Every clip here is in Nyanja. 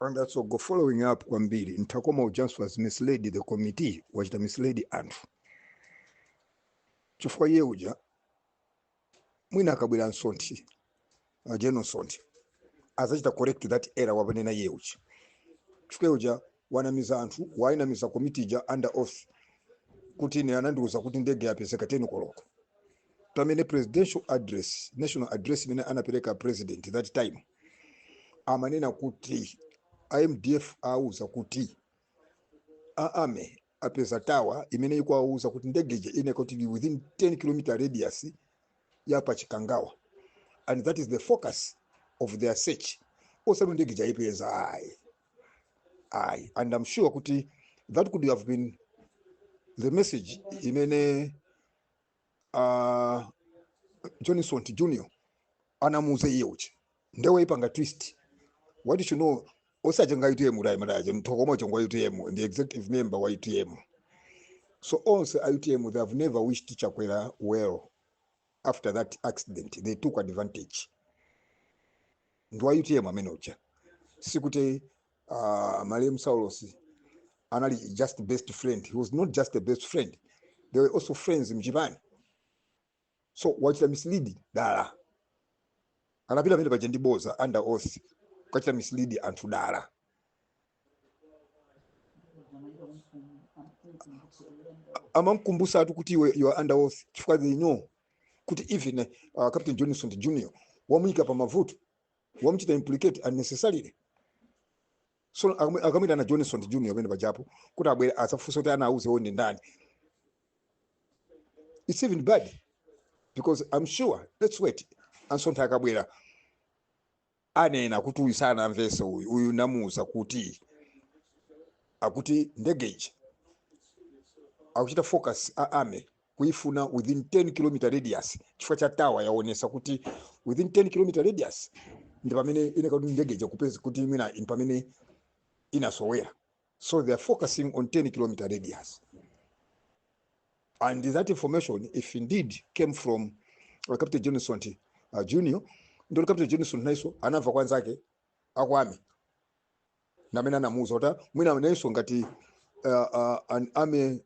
And that's all go following up kwambiri. Ntakoma ujanso has misled the committee, wachita misled anthu, chifukwa iye uja mwina akabwera Msonthi, General Msonthi azachita correct that error wapanena iye uja, chifukwa iye uja wanamiza anthu, wainamiza committee ija under oath kuti ine anandiuza kuti ndege yapezeka 10 koloko, pamene presidential address, national address imene anapereka president that time, amanena kuti MDF auza kuti a army apeza tower imene ikuwauza kuti ndege ija ine kuti ili within 10 km radius ya pachikangawa, and that is the focus of their search, osati ndege ija ayipeza, ayi ayi. And I'm sure kuti that could have been the message imene Johnson Junior anamuuza iye uja, ndewe ipanga twist. What you should know, osachenga UTM ulayi malaje mthokoma chongwa UTM ndi executive member wa UTM. So onse a UTM, they have never wished Chakwera well. After that accident they took advantage. Ndi wa UTM amene uja. Sikuti Malemu Saulos anali just best friend. He was not just a best friend, they were also friends mchipani. So wachita mislead dala, anapita pamene paja ndi boza under oath, kukachita mislead anthu dala. Amamkumbusa atu kuti iwe, you are under oath, chifukwa they know kuti even Captain Johnson Junior wamuyika pa mavuto, wamuchita implicate unnecessarily. So akamuyitana Johnson Junior pamene pajapo kuti abwere asafunse kuti anauze wo ndi ndani. It's even bad because I'm sure, let's wait, Ansontha akabwera anena kuti uyu sanamvese, uyu namuuza kuti akuti ndege ija akuchita focus a army kuifuna within 10 km radius, chifukwa cha tower yaonesa kuti within 10 km radius ndi pamene ine kuti ndege ija kupeza kuti mwina ndi pamene inasowera. So they are focusing on 10 km radius, and that information, if indeed came from Captain Johnson Junior, ndoli Captain Johnson naiso anamva kwa anzake aku army namene anamuuza kuti mwina nayenso ngati an army,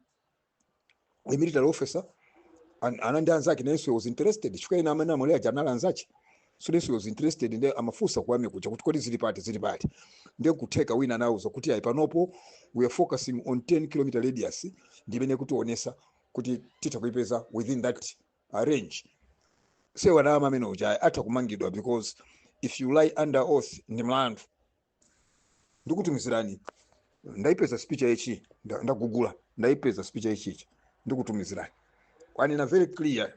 a military officer, ana ndi anzake, nayenso was interested, chifukwa ena amene amwalira aja anali anzache. So nayenso was interested, ndi amafunsa ku army kuja kuti kodi zili pati, zili pati? Ndiye kutheka wina anauza kuti ayi, panopo we are focusing on 10 km radius, ndimene kutionesa kuti titha kuipeza within that range. Sewanama amene uja, atha kumangidwa, because if you lie under oath ndi mlandu. Ndikutumizirani, ndaipeza speech yachi, ndagugula, ndaipeza speech yachichi, ndikutumizirani. Anena very clear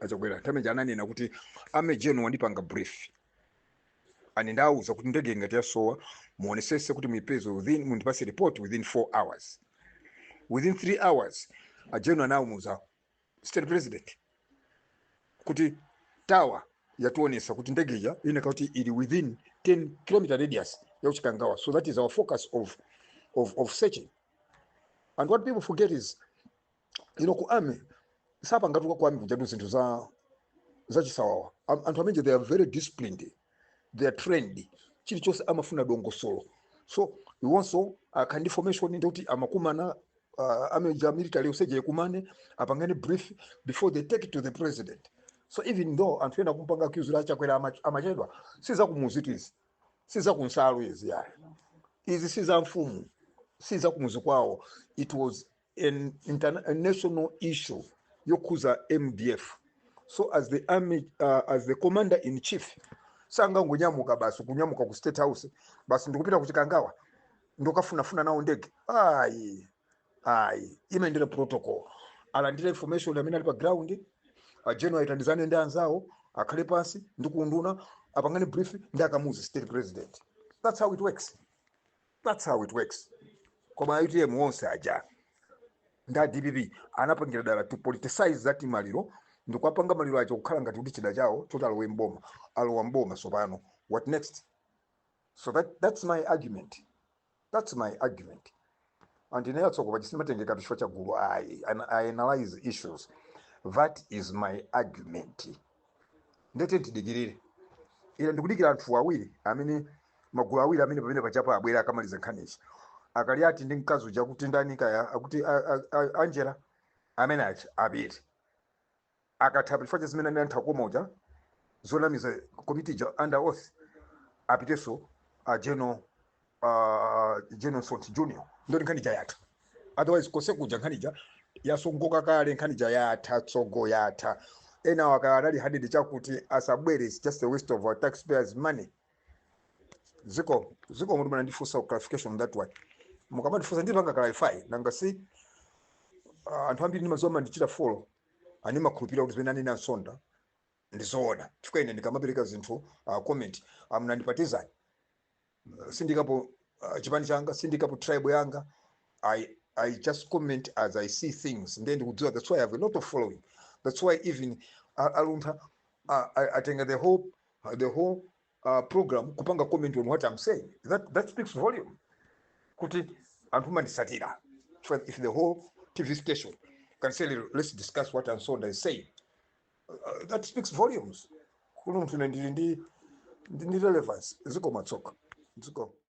Achakwera nthawi ananena kuti army general wandipanga brief and ndauza kuti ndege ngati yasowa muonesese kuti muipeze within, mundipase report within 4 hours. Within 3 hours a general anaumuza state president kuti tower yationesa kuti ndege ija ineka kuti ili within 10 km radius ya kuchikangawa, so that is our focus of searching. And what people forget is, ku army sapangatuka, ku army kujatu zinthu za zachisawawa. Anthu amene they are very disciplined, they are trained, chilichonse amafuna dongosolo. So iwonso akhala ndi information, ndikuti amakumana ameja military useja ikumane apangane brief before they take it to the president. So even though anthu ena kumpanga accuse Achakwera amachedwa, sizakumuzitu izi, sizakunsalu izi yayi, izi si za mfumu, si za kumuzi kwawo. It was an a national issue yokhuza MDF. So as the army, as the commander in chief, sangangonyamuka basi kunyamuka ku State House basi ndikupita kuchikangawa ndikukafunafuna nawo ndege, ayi ayi. Imayendera protocol, alandire information amene ali pa ground, a general aitandizane ndi anzawo, akhale pansi ndi kunduna, apangane brief ndi akamuzi state president. That's how it works, that's how it works. Koma UTM onse aja ndi a DPP anapangira dala to politicize that maliro, ndikuwapanga maliro aja kukhala ngati kuti chida chawo choti alowe mboma. Alowa mboma, sopano what next? So that's my argument, that's my argument. And ine yatsoko pachi simatengeka chifukwa cha gulu. I analyze issues. That is my argument. Ndete tidikirire, ine ndikudikira anthu awiri amene Magulu awiri amene pamene pachapa abwera akamaliza nkhanichi, akali ati ndi mkazi uja kuti ndani kaya, akuti Angela amene achi apite akatha chifukwa cha zimene anali Nthakoma uja zonamiza komiti ija under oath. Apitenso a General Msonthi Junior, ndoti nkhani ija yatha. Otherwise kose kuja nkhani ija yasongoka kale, nkhani ija yatha, tsogo yatha. Ena akaya anali 100 chakuti asabwere, it's just a waste of our taxpayers' money. Ziko ziko muti manandifunsa clarification on that one. Mukamandifunsa ndipanga clarify. Nanga si anthu ambiri ndimaziwa mandichita follow, ani makhulupirira kuti zimene anena Nsonda ndizoona, chifukwa ine ndikamapereka zinthu, comment, mnandipatizani sindikapo chipani changa, sindikapo tribe yanga. I just comment as I see things. Then ndikudziwa, that's why I have a lot of following. That's why even aluntha atenga the whole program kupanga comment on what I'm saying. That speaks volume kuti anthu mandisatira. If the whole TV station can say, "Let's discuss what Ansonda is saying," that speaks volumes kuti munthu ine ndili ndi relevance. Ziko matsoka ziko.